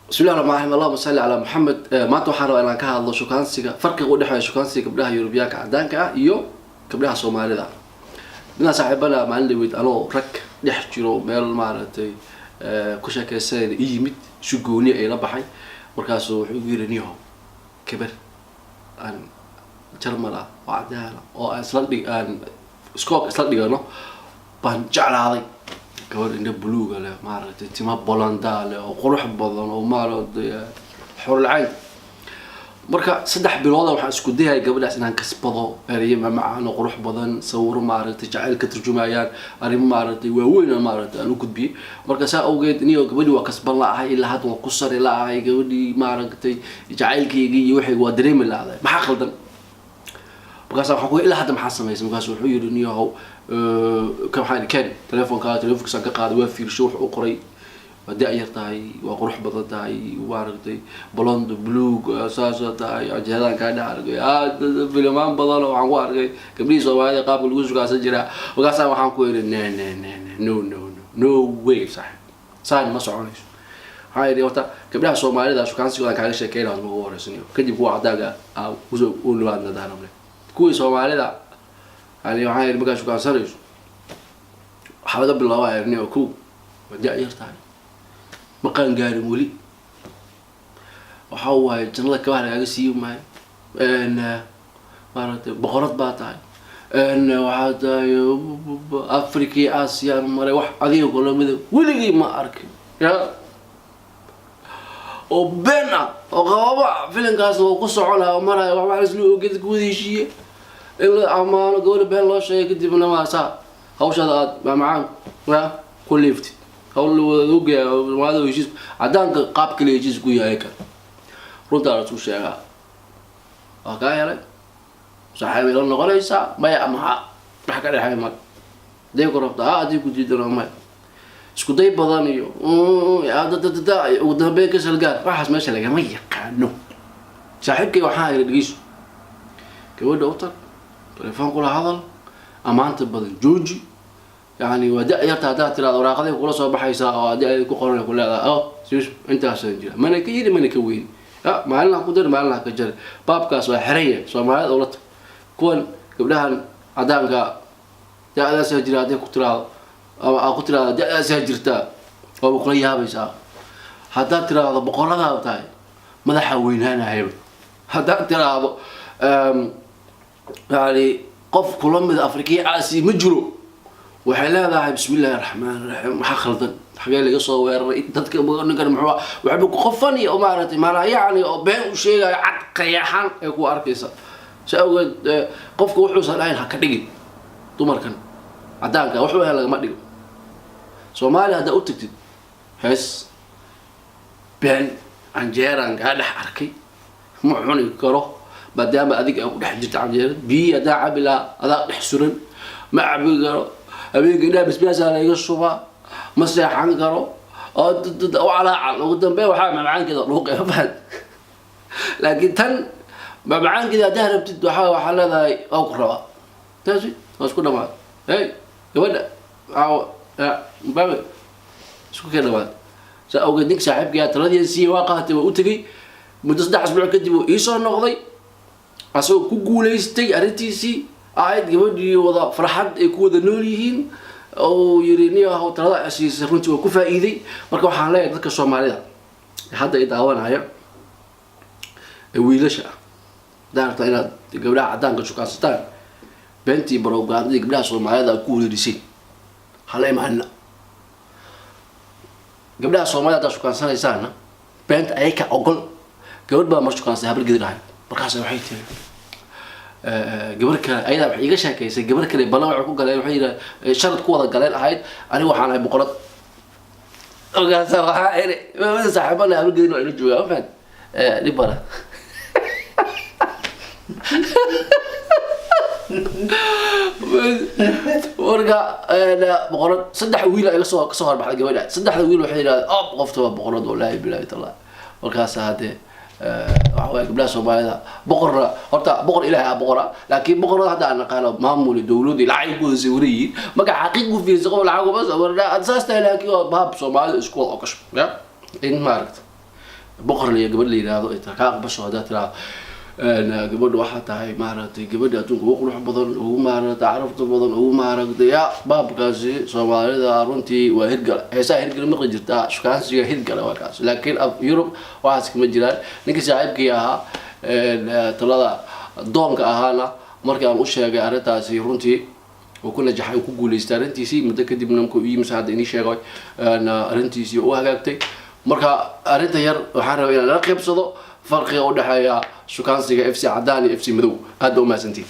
Bismillahi raxmaan raxiim, allahuma salli calaa Maxamed. Maanta waxaan rabaa inaan ka hadlo shukaansiga, farqiga u dhexeeya shukaansiga gabdhaha Yurubiyaanka cadaanka ah iyo gabdhaha Soomaalida. Ninaa saaxiibana maalin dhaweyd anoo rag dhex jiro meel maaragtay ku sheekeysanayna i yimid, si gooni ay la baxay. Markaasuu wuxuu igu yiri, "Niho, gabar aan Jarmal ah oo cadaan ah oo aan isla dhig aan iskoolka isla dhigano baan jeclaaday, gabar indho buluuga leh, maaragtay, tima blonde leh oo qurux badan oo maaragtay xurulcayn. Marka 3 bilooda waxaan isku dayaya gabadhaas inaan kasbado, ereyo mamacaan oo qurux badan, sawiro maaragtay jacayl ka turjumayaan, arrimo maaragtay waaweyn oo maaragtay aan u gudbiyey. Marka saa awgeed, niyo, gabadhii waa kasban la'ahay, ilaa hadda waan ku sari la'ahay gabadhii, maaragtay, jacaylkaygii iyo waxayga waa dareemi la'aday. Maxaa khaldan?" Markaasa waxaan ku, "Ilaa hadda maxaa samaysay?" Markaasu wuxuu yidhi, "Niyahow, ka waxaan ken telefoonkaa." Telefoonkiisaan ka qaaday, waa fiirshay wuxuu u qoray: "Waa da' yar tahay, waa qurux badan tahay, maaragtay, blonde, buluug saasa tahay, canjeeradaan kaa dhex arkay filimaan badan oo waxaan ku arkay gabdhihii Soomaalida qaabka lagu sugaasan jiraa." Markaasaa waxaan ku yidhi, "Ne, ne, ne, ne, no, no, no, no way, saaxib, saan ma soconayso." Waxaan yidhi, "Horta gabdhaha Soomaalida shukaansigoodan kaaga sheekeynaa ma ugu horeysaniyo, kadib kuwa cadaaga kusoo u nimaadna daarable kuwii Soomaalida." Yani waxaan yidhi, "Markaa shukaansanayso waxaa laga bilaabaa erni oo kow, waa da' yar tahay, ma qaan gaarin weli, waxa waaye jannada kabaha lagaaga siiyi maayo, maaragtay, boqorad baa tahay, waxaa tahay Africa iyo Aasiyaan maray, wax adiga kula mida weligii ma arkin ya oo been ah oo qababa." Filinkaas oo ku soconaya oo maraya wax isla oged ku wada heshiiye in la amaano gabadha, been loo sheegay, kadibna maasaa hawshaada aad mamacaan ya ku liiftid, hawl la wada ogyahay. Soomaalida heshiis, cadaanka qaab kale heshiis ku yahay kan runtaa la isku sheegaa. "Waa kaa helay, saaxiibay la noqonaysaa?" "Maya." Ama ha wax ka dhexay mal haday ku rabtaa ha, haddii ku diidana maya. Isku day badan iyo ugu dambeyn ka salgaar, waxaas meesha lagama yaqaano. Saaxiibkay waxaa iri, "Dhegeyso, gabadha u tag, telefoon kula hadal, amaanta badan jooji. Yani waa da' yarta, haddaad tiraado waraaqaday kula soo baxaysaa oo haddii ay ku qoran ku leedahay, oh sis intaasaan jira, mana ka yiri mana ka weyni, ya maalin ha ku dari, maalin ha ka jari, baabkaas waa xiran yahay. Soomaalida ula tag. Kuwan gabdhahan cadaanka, da-daasaa jira hadday ku tiraado ama aa ku tiraado da-daasaa jirtaa, waaba kula yaabaysaa. Haddaad tiraahdo boqoradaa tahay, madaxa weynaanahayba. Haddaad tiraahdo yani qof kula mid Afrikiya caasi ma jiro, waxay leedahay, 'Bismi illaahi raxmaan raxiim, maxaa khaldan? Xagee laga soo weeraray dadka? Ninkan muxuu waxba ku qofani oo maaragtay maala yacni oo been u sheegayo cad qayaxan ee ku arkaysa?'" Sa awgeed, qofka wuxuusan ahayn ha ka dhigin. Dumarkan cadaanka wuxuu ahayn lagama dhigo. Soomaaliya haddaa u tagtid, hees, been, "Canjeeraan kaa dhex arkay, ma cuni karo maadaama adiga ay ku dhex jirta canjeerad, biyi haddaa cabi lahaa adaa dhex suran, ma cabi karo, habeenka indhaha basbaasaa layga shubaa, ma seexan karo," oo calaacal. Ugu dambeyn waxaa macmacaankeeda dhuuqay, ma fahad? Laakiin tan macmacaankeeda haddaa rabtid, waxaa leedahay, "Waa ku rabaa." Taasi waa isku dhamaad. Hey, gabadha ya mbabe isku kee dhamaad. Saa awgeed, ninka saaxiibkaya taladii siiyey waa qaatay, waa u tegey. Muddo 3 asbuuc kadib uu iisoo noqday asagoo ku guulaystay arrintiisii ahayd, gabadhii wada farxad ay ku wada nool yihiin, oo yiri, "Niyahow, talada siisay runtii waa ku faa'iiday." Marka waxaan leeyahay dadka Soomaalida hadda ay daawanaya ee wiilasha ah, haddaan rabtaa inaad gabdhaha caddaanka shukaansataan, beentii barogandadii gabdhaha Soomaalida aad ku wereeriseen hala imaanina. Gabdhaha Soomaalida haddaad shukaansanaysaanna, beenta ayaka ogol. Gabadh baa mar shukaansay, habar gidir ahayd. Markaas waxay tiri gabar kale, ayadaa waxay iga sheekeysay gabar kale ballan waxay ku galeen, waxay yidhaha sharad ku wada galeen ahayd, "Aniga waxaan ahay boqorad." Markaasa waxaa iri, mada saaxiibana habar gidir waa ila joogaa, ma fahant? Dhib bala. Marka boqorad, saddex wiil iga soo kasoo horbaxday gabadha. Saddexda wiil waxay yidhahdeen, "Oh, qofta waa boqorad, wallahi bilahi tallahi." Markaasa haddee waxa waye gabdhaha Soomaalida boqorna horta boqor Ilaahay ah boqora, laakiin boqorada hadda aan naqaano maamuli dowladda lacag ku wada sawiran yihiin. Marka xaqiiq u fiirsa, qof lacag uma sawirna saas tahay, laakiin waa baab Soomaalida isku wada ogasho ya in maaragta. Boqor iyo gabadh la yidhaahdo ay kaa aqbasho. Haddaad tiraahdo gabadha waxaa tahay, maaragtay, gabadha adduunka ugu qurux badan, ugu, maaragtay, carafta badan, ugu, maaragtay, ya baabkaasi Soomaalida runtii waa hirgala. Heesaha hirgala maqli jirtaa, shukaansiga hirgala waa kaas. Laakiin Yurub waxaas kama jiraan. Ninkii saaxiibkii ahaa, talada doonka ahaana, markii aan u sheegay arrintaasi, runtii uu ku najaxay, uu ku guuleystay arrintiisii. Muddo kadibna markuu yimid, hadda inii sheegay, arrintiisii u hagaagtay. Marka arrinta yar waxaan rabay inaan la qaybsado farqiga udhexeeya shukaansiga FC cadaan iyo FC madow. Aad ba umahadsantihin.